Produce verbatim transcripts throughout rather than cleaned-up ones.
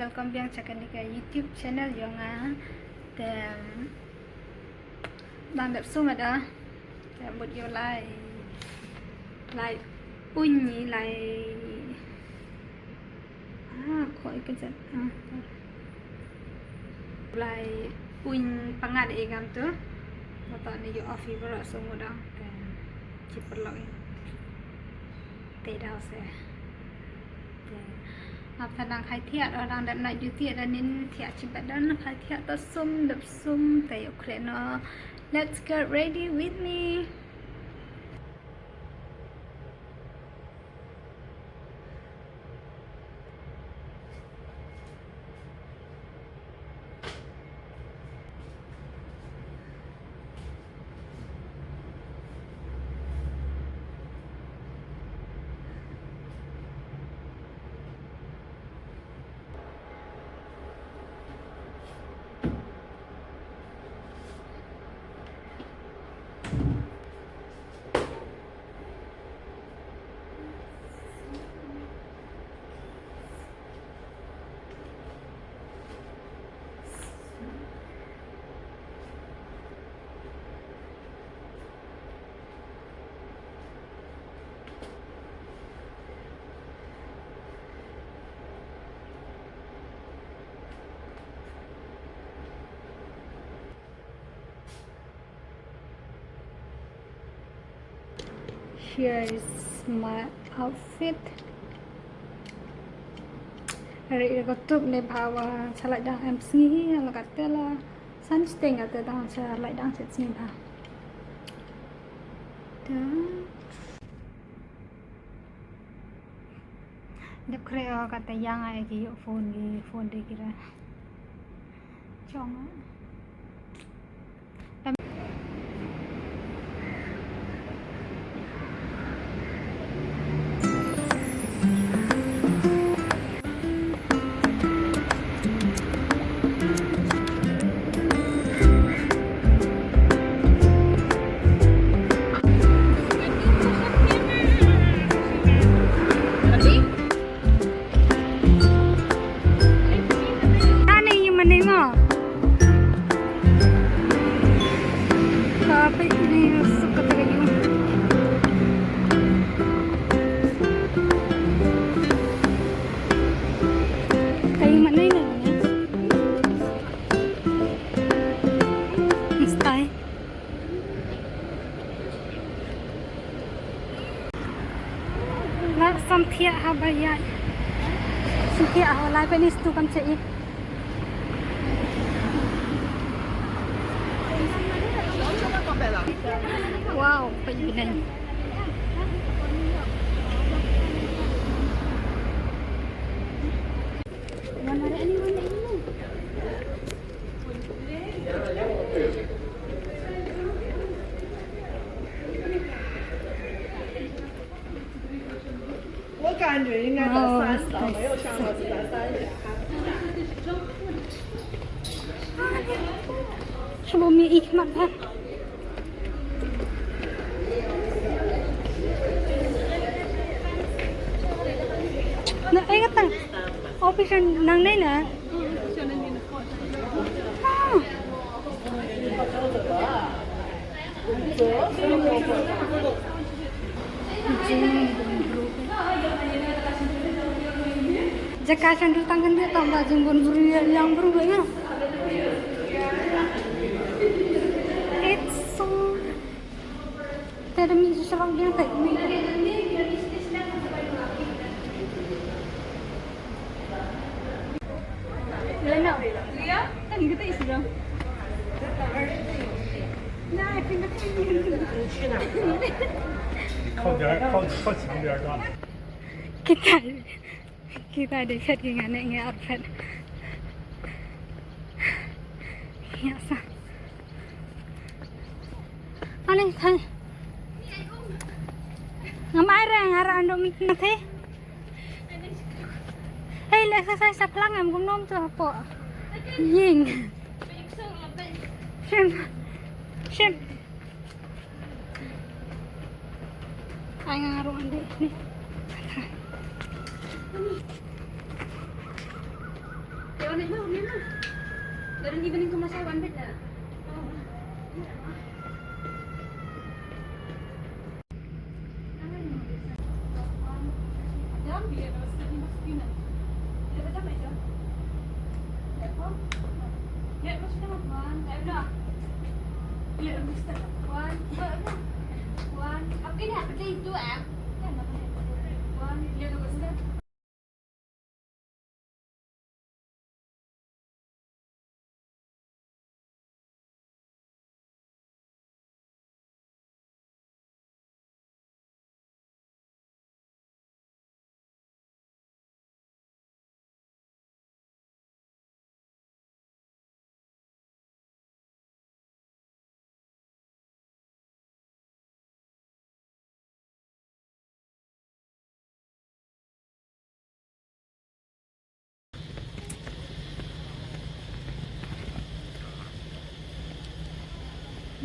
Welcome biang sha kane ka YouTube channel jong nga. Te dang dep sum da. Te mut ïoh lai, lai uiñ, lai, ah, khoi ka jat, ah, lai uiñ pyngngad ïa i ngam tu. Nga to ne ïoh off i baroh sum u dang. Te ki paralok ïa te daw se. Te nga pynthang dang khai thiah, dang dep night duty, dang nin thiah, chibat dang khai thiah, to sum, dep sum te ïoh khreh noh. Let's get ready with me. Here is my outfit. Ri ka tup ne ba wa sa lait dang em sngi la ka te la san steng ka te dang sa lait dang set sngi ba. Dep khreh ka te ïa nga ki ïoh phone ki phone de ki ra. Chong. Ani yung manimo. Kapit ini yung sukat kayo. Kayo manimo. Mustahil. Lah, samthiah ha ba ïaid. Samthiah ha lai peni stu kam che i. Wow, peit bneng. Shu mi ich mat ha. Na, ai kata. Office nang nei na. Ah. Jaka shan du tang kan dia tang ba jing bun bru yang bru ya. It's so. Te da mi shu shrong biang te. Leno. Kan kita isi dong. Nah, kita isi. Kita Kita dei phet ki nga ne ngi ar phet. Ya sa. Ale thai. Ngam ai re ngar ando mit na the. Hei le exercise sa phlang am gum nom to po. Ying. Shem. Shem. Ai nga ruh ande ni.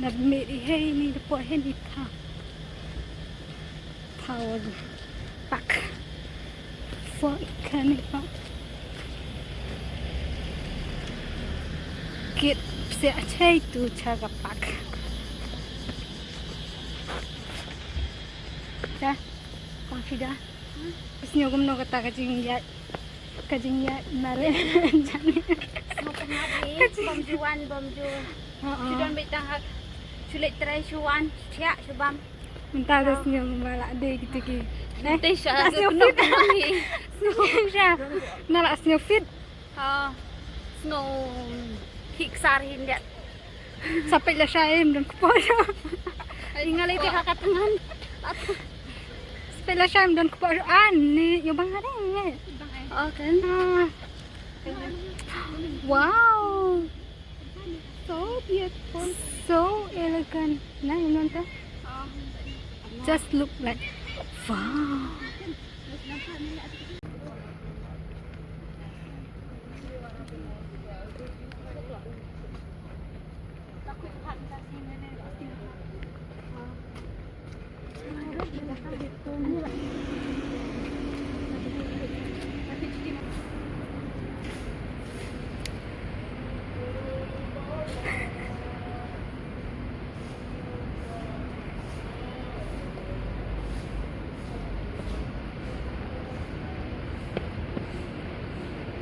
Nabmit i hei ni da poi hei ni pa. Power park. Poi kane pa. Kit pse achai tu chaga park. Cha, confida. Sñiaw kumno kata ka jingïaid. Ka jingïaid mare. Sñiaw kumno ni, bam ju wan, bam ju. Shu don beit tang hak. Shu leit trai shu wan, shu thiah, shu bam. Mynta da sñiaw kumba la dei kita ki. Neh. Te sha, sñiaw fit. Sñiaw sha. Na la sñiaw fit. Ha. Sñiaw thik sar hin dia. Sa peit lashai ym don kpoh shuh. Nga leit te ha ka tngan. Sa peit lashai ym don kpoh shuh. Ah, ni ïa bang ha dei. Oh, kan. Ah. Wow. So beautiful. So elegant. Na, ym don te. Just look like, wow.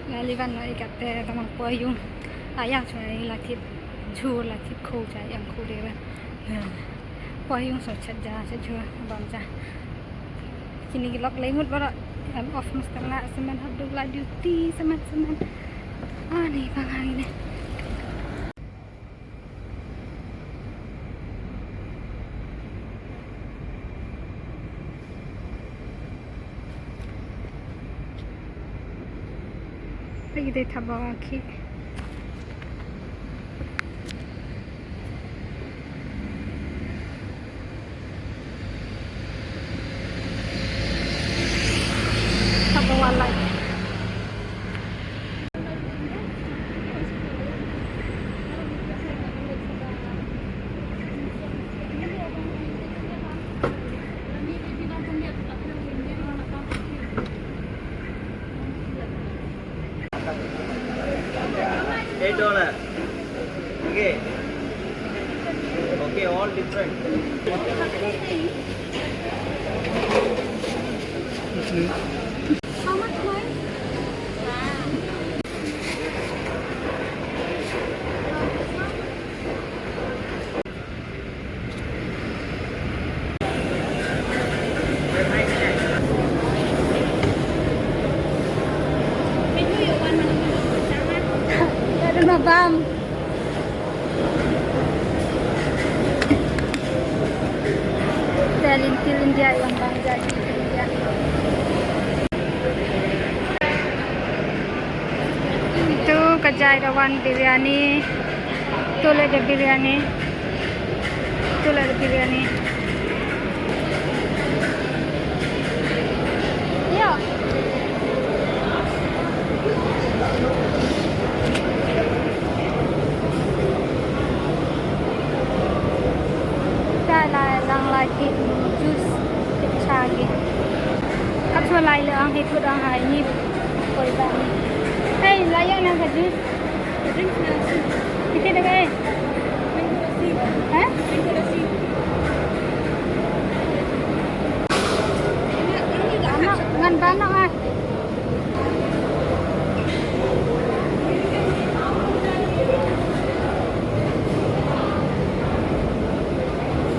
La li wan noh ïa kata, tang ban poi ïung. La ïang shuwa ïa la tip jhur, la tip khuid shuwa, ïang khuid de ba. Poi ïung shuwa, chet ja, chet jhur, bam ja. Kine ki lok lei ngut baroh. Em off mester la symmen, haduh la duty symmen, symmen. Ah, ni bang ha ine. Lagi dei thabo ki. Thabo walai. Eight dollar. Okay. Okay, all different. How much, ma'am? Ka don ma bam. Te lynti lyndiah ïa u bam jait lynti lyndiah. Tu ka jai da wan biryani. Tu leh da biryani. Tu leh da biryani. Ïa. Sa lai lang lai ki juice, ki cha ki. Kat sa lai le ang hi put ang hai ni. Koi ba ni. Hey, la ïoh na ka juice. Ka drink na. Ïa kane ka ei? Mango lassi. Ha? Mango lassi. Ngan ban noh ah.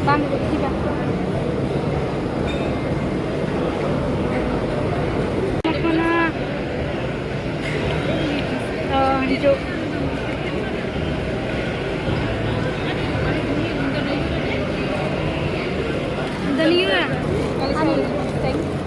Bang, kita. Oh, hijau. Daniel. Ano? Thank you.